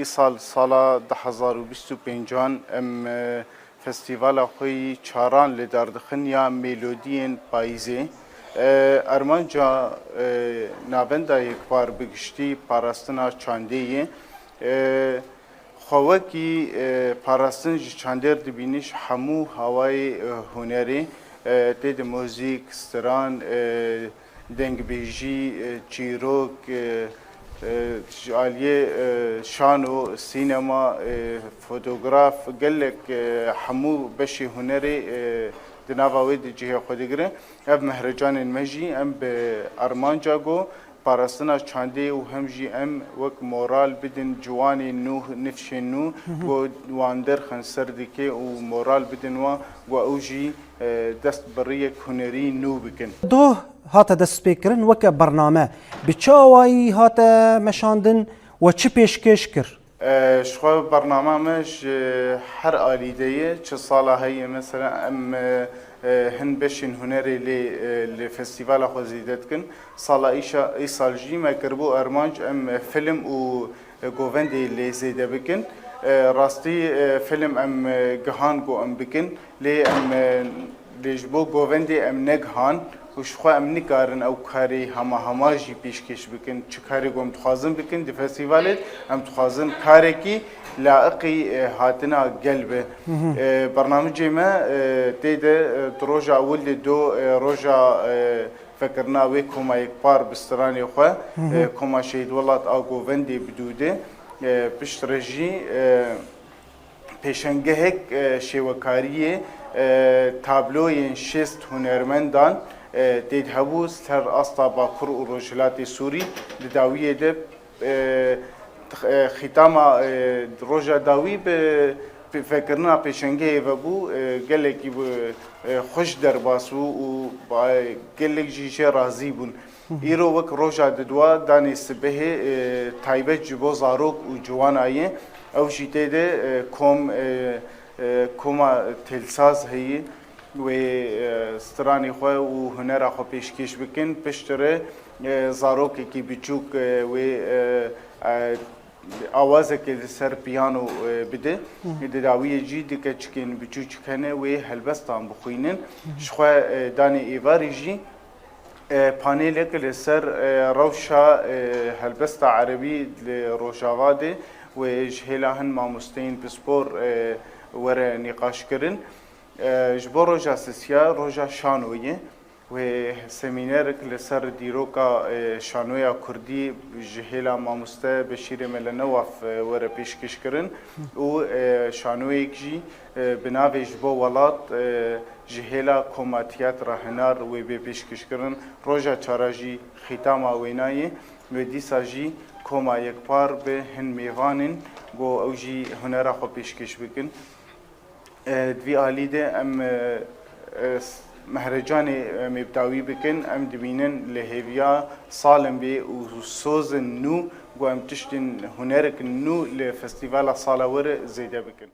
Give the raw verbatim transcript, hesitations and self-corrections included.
Îsal sala du hezar û bîst û pêncan em, e, festîvala xwe yî çaran li dar dixin ya Melodiyên Payîzê. E, armanca, e, navenda yekbar bi giştî parastina çandê ye. E, xwe wekî, e, parastin ji çandê re dibînî ji hemû hawayê, e, hunerê, e, tê de muzîk, stran, e, dengbêjî, e, çîrok, e, e, ji aliyê, e, şano, sînema, e, fotograf, gelek, e, hemû beşê hunerê, e, di nava wê de cihê xwe digire. Ev mehrecanên me jî em bi armanca ku parastina çandê û hem jî em wek moral bidin ciwanên nû, nifşên nû, ku wan derxin ser dikê û moral bidin wan, ku ew jî, e, dest bi riyek hunerî nû bikin. Doh hate destpêkirin weke bername. Bi çi awayî hate meşandin we çi pêşkêş kir? E, ji xwe bernama me ji her alî de ye. Çi sala heye, mesela em, e, e, hin beşên hunerê lê, e, li festîvala xwe zêde dikin. Sala îşa-, îsal jî me kiribû armanc em, e, film û, e, govendê lê zêde bikin. E, rastî, e, film em, e, gihan ku em bikin. Lê em, e, lê ji bo govendê em negihan û ji xwe em nikarin ew karê hema hema jî pêşkêş bikin. Çi karê ku em dixwazin bikin di festîvalê, em dixwazin karekî laiqî, e, hatina gel be. E, bernamicê me, e, tê de, e, di roja ewil de do, e, roja, e, vekirina wê koma yekpar bi stranê xwe, e, koma Şehîd Welat a govendê bi dû de, e, piştre jî, e, pêşengehek, e, şêwekariyê, e, tabloyên şêst hunermendan, e, tê de hebû ser asta Bakur û Rojhilatê Sûrî. Di dawiyê de, e, e, xîtama, e, roja dawî bi, bi vekirina pêşengehê vebû, e, gelekî bi, e, xweş derbas bû û ba-, gelek jî jê razî bûn. Îro wek roja didwa danê sibehê, e, taybet ji bo zarok û ciwana ye. Ew jî tê de, e, kom, e, e, koma têlsaz heye, wê, e, stranê xwe û hunera xwe pêşkêş bikin. Piştre, e, zarokekî biçûk, e, wê, e, e, awazekê li ser piyano, e, bide. Di dawiyê jî du keçikên biçûçik hene, wê helbestan bixwînin. Ji xwe, e, danê êvarî jî, e, panelek li ser, e, rewşa, e, helbesta erebî li Rojava de wê ji hêla hin mamosteyên pispor, e, were nîqaşkirin. E, ji bo roja sisiya, roja şanoyê, wê semînerek li ser dîroka, e, şanoya kurdî ji hêla mamoste Beşîrê Mele Newaf, e, were pêşkêşkirin û, e, şanoyek jî, e, bi navê Ji Bo Welat, e, ji hêla Koma Tiyatra Hinar wê bê pêşkêşkirin. Roja çara jî xîtama wêna ye. Wê dîsa jî koma yekpar bi hin mêvanên ku ew jî hunera xwe pêşkêş bikin. E, di vî alî de em, e, e, s-, mehrecanê em ê bi dawî bikin. Em dibînin li hêviya salên bê û sozên nû ku em tiştên hunerek nû li festîvala sala were zêde bikin.